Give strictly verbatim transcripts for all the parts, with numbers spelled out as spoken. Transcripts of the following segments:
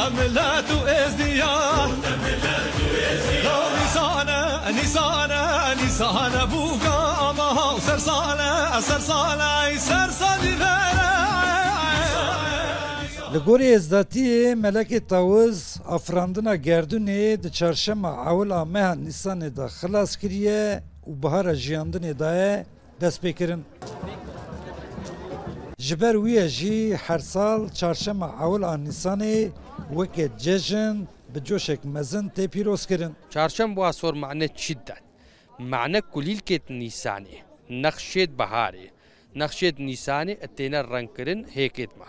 Millet û êzdiya. Nîsane, nîsane, nîsane bûka ama haw ser sale, ser sale, ser salî vere. Li gorî êzdatiyê Melekê Tawiz, afirandina gerdûnê di çarşema ewil a meha Nîsanê de xilas kiriye û bihara jiyandinê de ye destpêkirin. Ji ber wî ye jî her sal çarşema ewil a Nîsanê weke cejn bi coşek mezin tê pîrozkirin. Çarşemba sor mane çi dide? Mane kulîlkêt Nîsanê, nexşêt biharê, nexşêt Nîsanê têne rengkirin hêkêt me.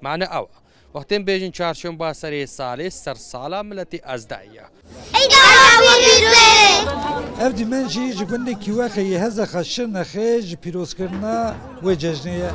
Mane ew e. Wextên bêjin çarşemba serê salê, ser sala miletî ezdayî ye. Eyda we pîroz be! Ev dîmen jî ji gundê Kîwexê yê Hezexa Şirnexê ji pîrozkirina wê cejnê ye.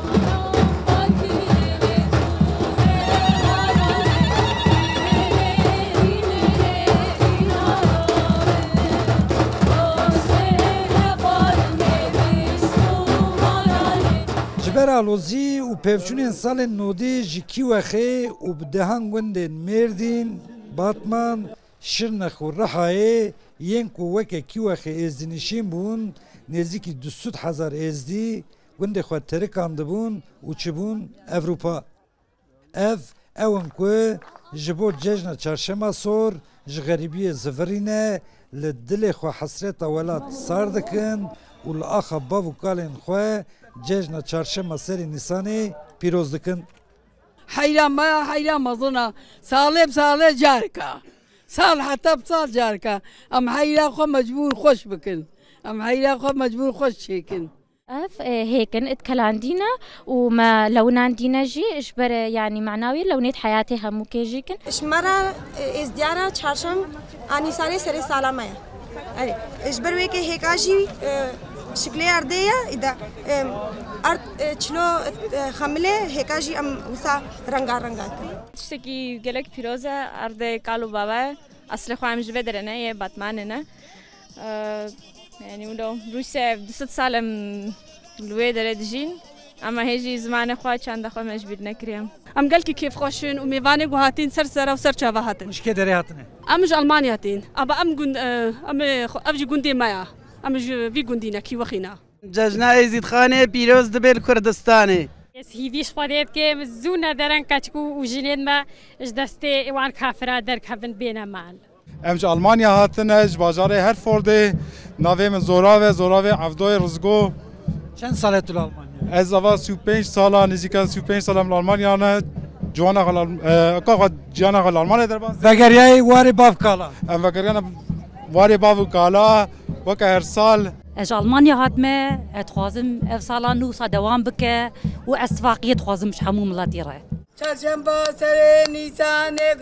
Ji ber alozî û pevçûnên salên nodî ji Kîwexê û bi dehan gundên Mêrdîn, Batman, Şirnex û Rihayê yên ku weke Kîwexê êzdînişîn bûn, nêzîkî du sed hezar êzdî gundê xwe terikandibûn û çibûn Ewropa. Ev, ew in ku ji bo cejna Çarşema Sor ji xerîbiyê zivirîne, li dilê xwe hesreta welat sar dikin û li axa bav û kalên xwe cejna Çarşema Serê Nîsanê pîroz dikin. Heyra me ya, heyra mezin e. Salê bi salê carka. Sal heta bi sal carka. Em heyra xwe mecbûr xweş bikin. Em heyra xwe mecbûr xweş çêkin. Ev, e, hêk in, id kelandî ne û me lewinan dîne jî, ji ber, e, yanî mana wî lewnêt heyatê hemûkê jî kin. Ji me re, e, êzdiya re çarşem a Nîsanê serê sala me ye. Erê, ji ber wê ke hêka jî, e, şiklê erdê ye, îda, e, erd, e, çilo, e, xemilê, hêka jî em wisa renga renga dikin. Tiştekî gelek pîroz e, erdê kal û bava ye. Eslê xwe em ji vê derê ne, yê Batmanê ne. E, yanî wilo Rûsya du sed sal em li wê derê dijîn. Ema hê jî zimanê xwe, çanda xwe me ji bîr nekiriye. Em gelkî kêfxweş in û mêvanê ku hatîn ser sera û ser çava hatin. Ji kê derê hatine? Em ji Almanya hatîn. Aba em gund, e, em ê xwe, ev jî gundê me ya. Em ji vî gundî ne, Kîwexî ne. Cejna Êzîdxanê pîroz dibe li Kurdistanê. Ez hîvî ji Xwedê dikim, zû ne dereng keçik û, û jinên me ji destê wan kafira derkevin bêne mal. Em ji Almanya hatine, ji bajarê Herfordê. Navê min Zorav e, Zoravê Evdoyê Rizgo. Çend sal e tu li Almanya? Ez ava sî û pênc sala, nêzîka sî û pênc sala em li Almanya ne. Ciwana xwe li Alm-, e, ka xwe ciyana xwe li Almanya derbas. Vegeriyayê warê bav kala. Em vegeriyane warê bav û kala, weke her sal. Ez ji Almanya hatime, ez dixwazim ev sala nû wisa dewam bike û ez tifaqiyê dixwazim ji hemû miletî re. Çarşemba serê Nîsanê.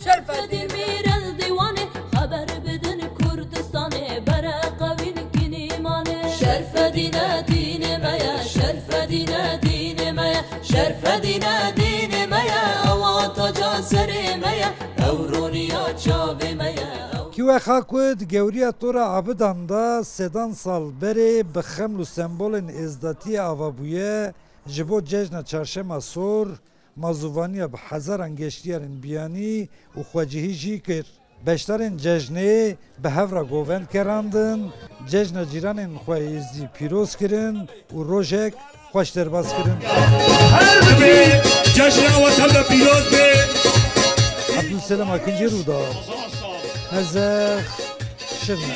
Şerfedîn Mîrel Dîwanê, xeber bidin Kurdistanê, bere qewîn kînî manê. Şerfedîne dînê me ye, Şerfedîne dînê me ye, Şerfedîne dînê me ye, ewa taca serê me ye, ew roniya çavê me ye, ew Kîwexa ku di gewriya Tora Abidan de sedan sal berê bi xeml û sembolên êzdatiyê ava bûye, ji bo cejna Çarşema Sor, mazûvaniya bi hezaran geştiyarên biyanî û xwecihî jî kir. Beşdarên cejnê bi hev re govend kerandin, cejna cîranên xwe êzdî pîroz kirin û rojek xweş derbas kirin. Her bibî, cejna we tevde pîroz be. Ebdulselam Akincî, Rûdar, Hezex, Şirne.